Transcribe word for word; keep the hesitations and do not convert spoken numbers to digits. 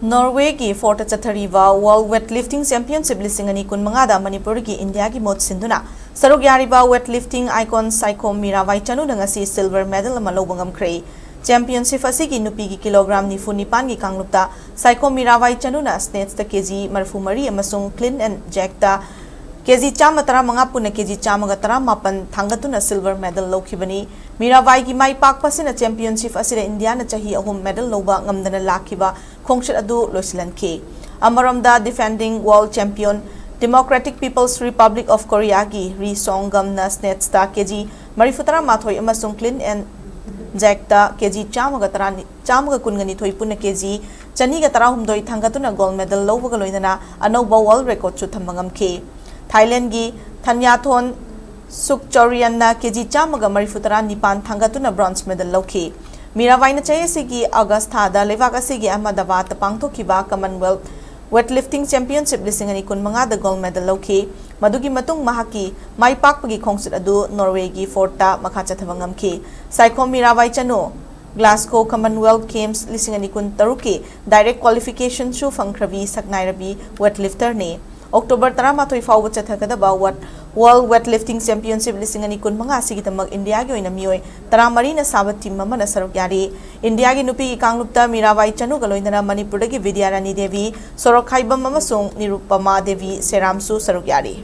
ꯅꯣꯔꯋꯦꯒꯤ ꯐꯣꯔꯠꯇ ꯆꯠꯊꯔꯤꯕ World Weightlifting Championship ꯂꯤꯁꯤꯡ ꯑꯅꯤ ꯀꯨꯟꯃꯉꯥꯗ ꯃꯅꯤꯄꯨꯔꯒꯤ ꯏꯟꯗꯤꯌꯥꯒꯤ ꯃꯍꯨꯠ ꯁꯤꯟꯗꯨꯅ ꯁꯔꯨꯛ ꯌꯥꯔꯤꯕ weightlifting icon ꯁꯥꯏꯈꯣꯝ ꯃꯤꯔꯥꯕꯥꯏ ꯆꯅꯨꯅ ꯉꯁꯤ silver medal ꯑꯃ ꯂꯧꯕ ꯉꯝꯈ꯭ꯔꯦ꯫ Championship ꯑꯁꯤꯒꯤ ꯅꯨꯄꯤꯒꯤ ꯀꯤꯂꯣꯒ꯭ꯔꯥꯝ ꯅꯤꯐꯨ ꯅꯤꯄꯥꯟꯒꯤ ꯀꯥꯡꯂꯨꯞꯇ ꯁꯥꯏꯈꯣꯝ ꯃꯤꯔꯥꯕꯥꯏ ꯆꯅꯨꯅ snatchꯇ ꯀꯦꯖꯤ ꯃꯔꯤꯐꯨ ꯃꯔꯤ ꯑꯃꯁꯨꯡ clean and jerkꯇ ꯀꯦꯖꯤ ꯆꯥꯝꯃ ꯇꯔꯥꯃꯉꯥ ꯄꯨꯟꯅ ꯀꯦꯖꯤ ꯆꯥꯝꯃꯒ ꯇꯔꯥꯃꯥꯄꯟ ꯊꯥꯡꯒꯠꯇꯨꯅ silver medal ꯂꯧꯈꯤꯕꯅꯤ꯫ ꯃꯤꯔꯥꯕꯥꯏꯒꯤ ꯃꯥꯏ ꯄꯥꯛꯄ ꯑꯁꯤꯅ championship ꯑꯁꯤꯗ ꯏꯟꯗꯤꯌꯥꯅ ꯆꯍꯤ ꯑꯍꯨꯝ medal ꯂꯧꯕ ꯉꯝꯗꯅ ꯂꯥꯛꯈꯤꯕ ꯈꯣꯡꯆꯠ ꯑꯗꯨ ꯂꯣꯏꯁꯤꯜꯍꯟꯈꯤ꯫ ꯑꯃꯔꯣꯝꯗ, defending world champion Democratic People's Republic of Koreaꯒꯤ ꯔꯤ ꯁꯣꯡ ꯒꯝꯅ snatchꯇ ꯀꯦꯖꯤ ꯃꯔꯤꯐꯨ ꯇꯔꯥꯃꯥꯊꯣꯏ ꯑꯃꯁꯨꯡ clean and jerkꯇ ꯀꯦꯖꯤ ꯆꯥꯝꯃꯒ ꯇꯔꯥꯅꯤ, ꯆꯥꯝꯃꯒ ꯀꯨꯟꯒ ꯅꯤꯊꯣꯏ ꯄꯨꯟꯅ ꯀꯦꯖꯤ ꯆꯅꯤꯒ ꯇꯔꯥꯍꯨꯝꯗꯣꯏ ꯊꯥꯡꯒꯠꯇꯨꯅ gold medal ꯂꯧꯕꯒ ꯂꯣꯏꯅꯅ ꯑꯅꯧꯕ world recordꯁꯨ ꯊꯝꯕ ꯉꯝꯈꯤ꯫ ꯊꯥꯏꯂꯦꯟꯗꯒꯤ ꯊꯟꯌꯥꯊꯣꯟ ꯁꯨꯛꯆꯧꯔꯤꯌꯟꯅ ꯀꯦꯖꯤ ꯆꯥꯝꯃꯒ ꯃꯔꯤꯐꯨ ꯇꯔꯥ ꯅꯤꯄꯥꯟ ꯊꯥꯡꯒꯠꯇꯨꯅ bronze medal ꯂꯧꯈꯤ꯫ ꯃꯤꯔꯥꯕꯥꯏꯅ ꯆꯍꯤ ꯑꯁꯤꯒꯤ ꯑꯥꯒꯁ ꯊꯥꯗ ꯂꯩꯕꯥꯛ ꯑꯁꯤꯒꯤ ꯑꯍꯃꯗꯥꯕꯥꯗꯇ ꯄꯥꯡꯊꯣꯛꯈꯤꯕ Commonwealth Weightlifting Championship ꯂꯤꯁꯤꯡ ꯑꯅꯤ ꯀꯨꯟꯃꯉꯥꯗ gold medal ꯂꯧꯈꯤ꯫ ꯃꯗꯨꯒꯤ ꯃꯇꯨꯡ ꯃꯍꯥꯛꯀꯤ ꯃꯥꯏ ꯄꯥꯛꯄꯒꯤ ꯈꯣꯡꯆꯠ ꯑꯗꯨ ꯅꯣꯔꯋꯦꯒꯤ ꯐꯣꯔꯠꯇ ꯃꯈꯥ ꯆꯠꯊꯕ ꯉꯝꯈꯤ꯫ Saikhom Mirabai Chanu Glasgow Commonwealth Games ꯂꯤꯁꯤꯡ ꯑꯅꯤ ꯀꯨꯟꯇꯔꯨꯛꯀꯤ direct qualificationꯁꯨ ꯐꯪꯈ꯭ꯔꯕꯤ ꯁꯛꯅꯥꯏꯔꯕꯤ weightlifterꯅꯤ꯫ ꯑꯣꯛꯇꯣꯕꯔ ꯇꯔꯥꯃꯥꯊꯣꯏ ꯐꯥꯎꯕ ꯆꯠꯊꯒꯗꯕ World Weightlifting Championship ꯂꯤꯁꯤꯡ ꯑꯅꯤ ꯀꯨꯟꯃꯉꯥ ꯑꯁꯤꯒꯤꯗꯃꯛ ꯏꯟꯗꯤꯌꯥꯒꯤ ꯑꯣꯏꯅ ꯃꯤꯑꯣꯏ ꯇꯔꯥꯃꯔꯤꯅ ꯁꯥꯕ team ꯑꯃꯅ ꯁꯔꯨꯛ ꯌꯥꯔꯤ꯫ ꯏꯟꯗꯤꯌꯥꯒꯤ ꯅꯨꯄꯤꯒꯤ ꯀꯥꯡꯂꯨꯞꯇ ꯃꯤꯔꯥꯕꯥꯏ ꯆꯅꯨꯒ ꯂꯣꯏꯅꯅ ꯃꯅꯤꯄꯨꯔꯗꯒꯤ ꯕꯤꯗ꯭ꯌꯥꯔꯥꯅꯤ ꯗꯦꯕꯤ, ꯁꯣꯔꯣꯛꯈꯥꯏꯕꯝ ꯑꯃꯁꯨꯡ ꯅꯤꯔꯨꯄꯃꯥ ꯗꯦꯕꯤ ꯁꯦꯔꯥꯝꯁꯨ ꯁꯔꯨꯛ ꯌꯥꯔꯤ꯫